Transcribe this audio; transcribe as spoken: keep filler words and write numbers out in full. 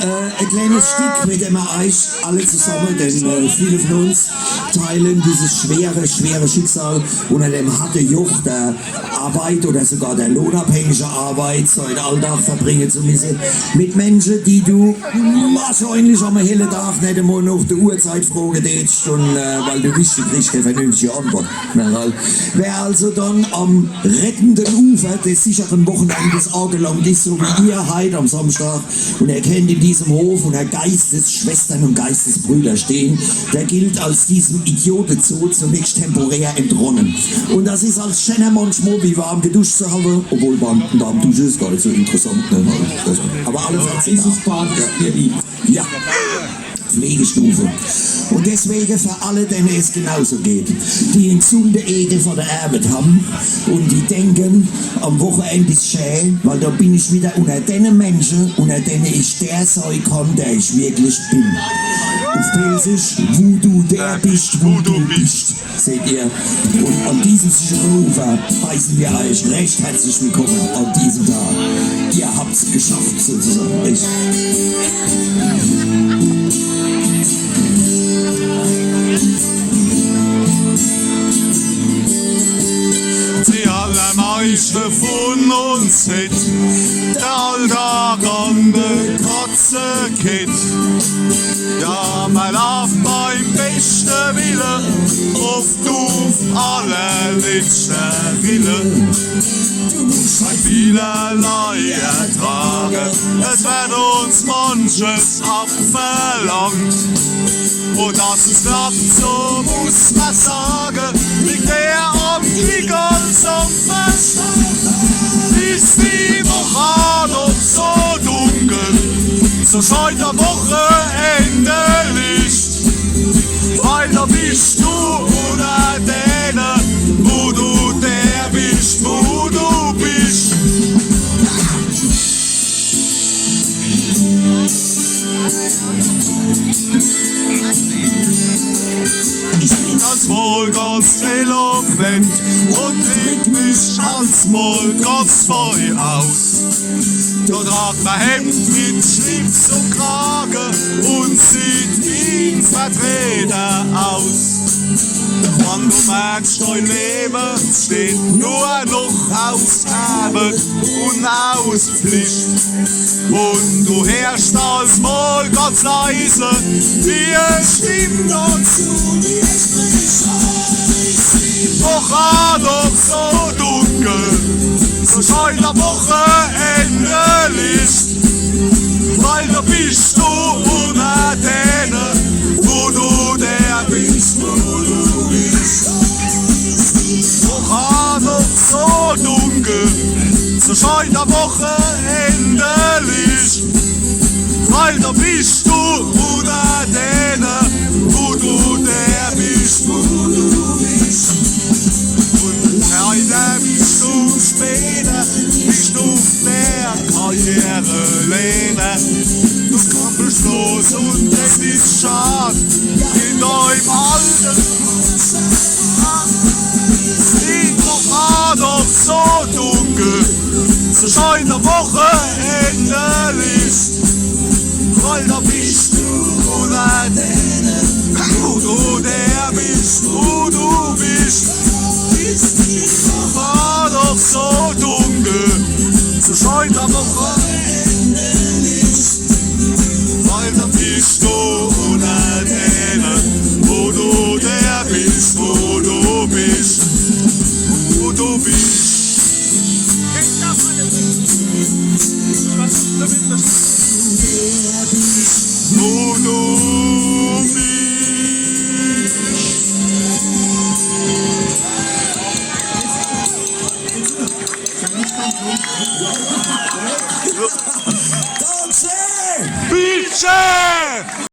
Äh, e kleines Stück, mit dem mer eich alle zusamme, denn, äh, viele von uns teilen dieses schwere, schwere Schicksal unter dem harte Joch der Arbeit oder sogar der lohnabhängigen Arbeit, so en Alltag verbringen zu müssen, mit Menschen, die du wahrscheinlich am helle Tag net emol noch de Uhrzeit froge deetst und, äh, weil du wisst, du kriegst keine vernünftige Antwort. Na, weil, wer also dann am rettenden Ufer des sicheren Wochenendes angelangt ist, so wie ihr heute am Samstag, und erkennt in diesem Hof unter Geistesschwestern und Geistesbrüder stehen, der gilt als diesem Idiotenzoo zunächst temporär entronnen. Und das ist als schöner manchmal, wie warm geduscht zu haben, obwohl warm, warm duschen ist gar nicht so interessant, ne? Also, aber alles hat Dieses Bad ist mir lieb. Ja. Pflegestufe. Und deswegen für alle, denen es genauso geht, die en gesunden Ekel vor der Arbeit haben und die denken, am Wochenende ist schön, weil da bin ich wieder unter denen Menschen, unter denen ich der sein kann, der ich wirklich bin. Auf Pälzisch, wo du der bist, wo du bist. Seht ihr? Und an diesem sicheren Ufer heißen wir euch recht herzlich willkommen an diesem Tag. Ihr habt's geschafft, sozusagen. Echt. Die allermeiste von uns hat der Alltag an de Katze geht. Ja, mer laaft beim beste Wille oft uff allerletzte Rille. Du musst halt vielerlei ertrage, es wird uns manches abverlangt. Und dass es klappt, so muss mer sage, liegt eher am Glick als am Verstand. Ist die Woche doch so dunkel, so scheint am Wochenende Licht. Weil da bist du unter denen, wo du der bist, wo du bist. Ich bin als Mal ganz eloquent und drück mich als Mal ganz voll aus. Da tragt mer Hemd mit Schlips und Krage und sieht wie en Vertreter aus. Doch wann du merkst, dein Leben besteht nur noch aus Arbeit und aus Pflicht. Und du hörst als mal ganz leise, wie e Stimm dazu dir spricht. Doch ah, doch so dunkel, so scheint am Wochenende Licht. Weil da bist du unter denen, wo du der bist, wo du bist. Doch ah, doch so dunkel, so scheint am Wochenende Licht. Weil da bist du unter denen, wo du der bist, wo du bist. Und heute bist du später, bist du der Karrierelehner. Du kommst los und es ist schad, in deinem Alter. Sieht doch ah, doch so dunkel, so scheint am Wochenende Licht. Weil da bist du unter denen, wo du der bist, wo du bist. Ist doch ah, doch so dunkel, so scheint am Wochenende Licht. Weil da bist du unter denen, wo du der bist, wo du bist, wo du bist. Wo du bist. Bitte!